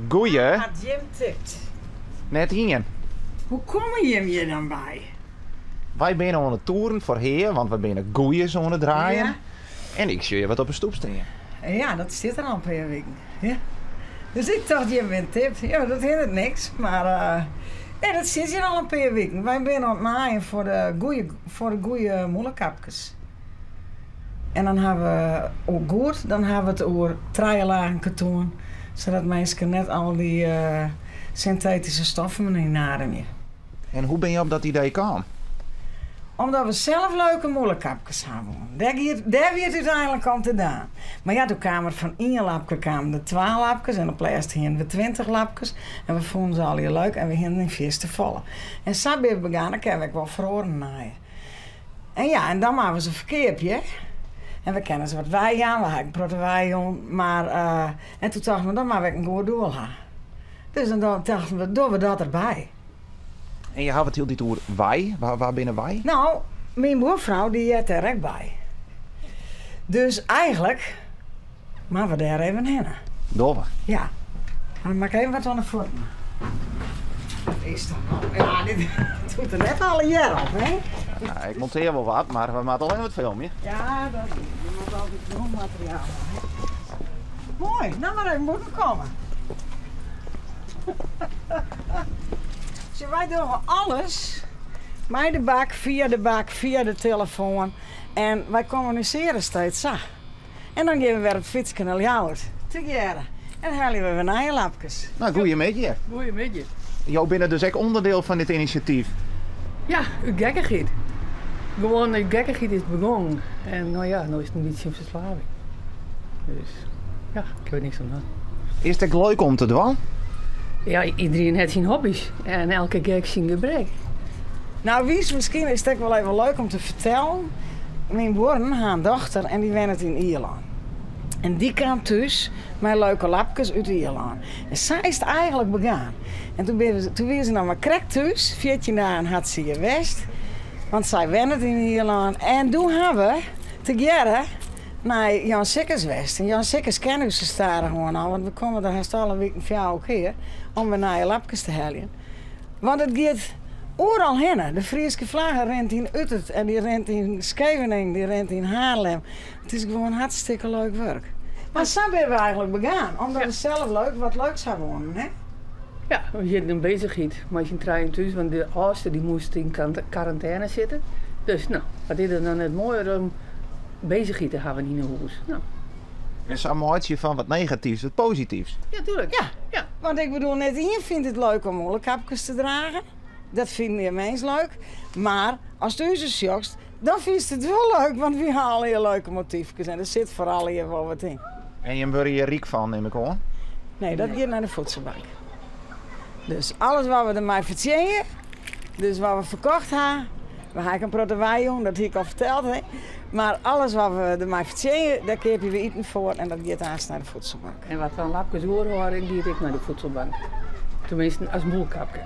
Goeie. Hat jim tipt? Net ien. Hoe komme jim hjir dan by? Wy binne oan it toeren foar Hea, want wy binne goeies oan it draaien. Ja. En ik sjoch je wat op 'e stoep stean. Ja, dat stiet der al in pear wiken. Ja. Dus ik tocht jim binne tipt. Ja, dat hindert niks. Mar nee, dat stiet hjir al in pear wiken. Wy binne oan it naaien foar de goeie, foar de goeie mûlekapkes. En dan ha we oer goed, dan ha we it oer trije lagen katoen, sadat minsken net al dy syntetyske stoffen ynademje. En hoe binne je op dat idee kaam? Omdat we sels leuke mûlekapkes ha woenen. Dêr giet, dêr wie it úteinlik om te dwaan. Mar ja, doe kaam der fan ien lapke kamen der twa lapkes en op lêst hienen we 20 lapkes. En we fûnen se allegear leuk en we hienen in fierste folle. En sa binne we begûn, dan kinne we ek wol foar oaren naaie. En ja, en dan moatte we se ferkeapje. En we kinne se wat weijaan, we ha ek in protte weijûn. Mar, en toen tochten we, dan moatte we ek in goed doel ha. Dus dan tochten we, dogge we dat derby. En je hawwe it hieltyd oer wy. Wa binne wy? No, myn buorfrou dy heart dêr ek by. Dus eigentlik moatte we dêr even hinne. Dogge we. Ja. Maar dan moat ik even wat oan de fuotten. Wat is dat no? Ja, dit doet der net allegear op, hè? Nou, ik montear wol wat, mar we moatte allinnich wat filmje. Ja, dat is. Je moat altyd grûnmateriaal ha, hè? Moai, no mar even bûten komme. Sjoch, wy dogge alles mei de bak, fia de bak, fia de telefoan. En wy kommunisearje steeds sa. En dan gean we wer op it fytske nei Ljouwert, tegearre. En helje we wer nije lapkes. No, goeiemiddei. Goeiemiddei. Jo binne dus ek ûnderdiel fan dit inisjatyf? Ja, út gekkichheid. Gewoan út gekkichheid is it begûn. En no ja, no is it in bytsje in ferslaving. Dus ja, ik wit niks oan dwaan. Is it ek leuk om te dwaan? Ja, iderien hat syn hobbys en elke gek syn gebrek. No, witst, miskien is it ek wol even leuk om te fertellen. Myn buorren ha in dochter en dy wennet yn Ierlân. En dy kaam thús mei leuke lapkes út Ierlân. En sa is it eigentlik begûn. En toen, bin, toen wie se noch mar krekt thús, 14 dagen hat se hjir west, want sy wennet yn Ierlân. En doe ha we tegearre nei Jan Sikkes west. En Jan Sikkes ken ús stadichoan al, want we komme der hast alle wiken fjouwer kear om wer nije lapkes te heljen. Want it giet oeral hinne. De Fryske flagge rint yn Utert en dy rint yn Skeveningen, dy rint yn Haarlem. It is gewoan hartstikke leuk wurk. Mar sa binne we eigentlik begûn, omdat we sels leuk wat leuks ha woenen, hè? Ja, we hienen in beuzichheid mei syn trijen thús, want de âldste dy moast yn karantêne sitte. Dus no, wat is der dan net moaier om beuzichheid te hawwen yn 'e hûs. No. En sa meitsje je fan wat negatyfs wat posityfs. Ja, tuerlik. Ja. Ja. Want ik bedoel, net ien fynt it leuk om mûlekapkes te dragen. Dat fynt mear mins leuk. Mar ast ús sjochst, dan fynst it wol leuk, want wy ha allegear leuke motyfkes en der sit foar allegear wol wat yn. En jim wurde hjir ryk fan, nim ik oan? Nee, dat giet nei de voedselbank. Dus alles wat we dermei fertsjinje, dus wat we ferkocht ha, we ha ek in protte weijûn, dat hie ik al ferteld, hè. Mar alles wat we dermei fertsjinje, dêr keapje we iten foar en dat giet aanst nei de voedselbank. En wat we oan lapkes oerhâlde, giet ek nei de voedselbank. Tenminsten, as mûlkapke.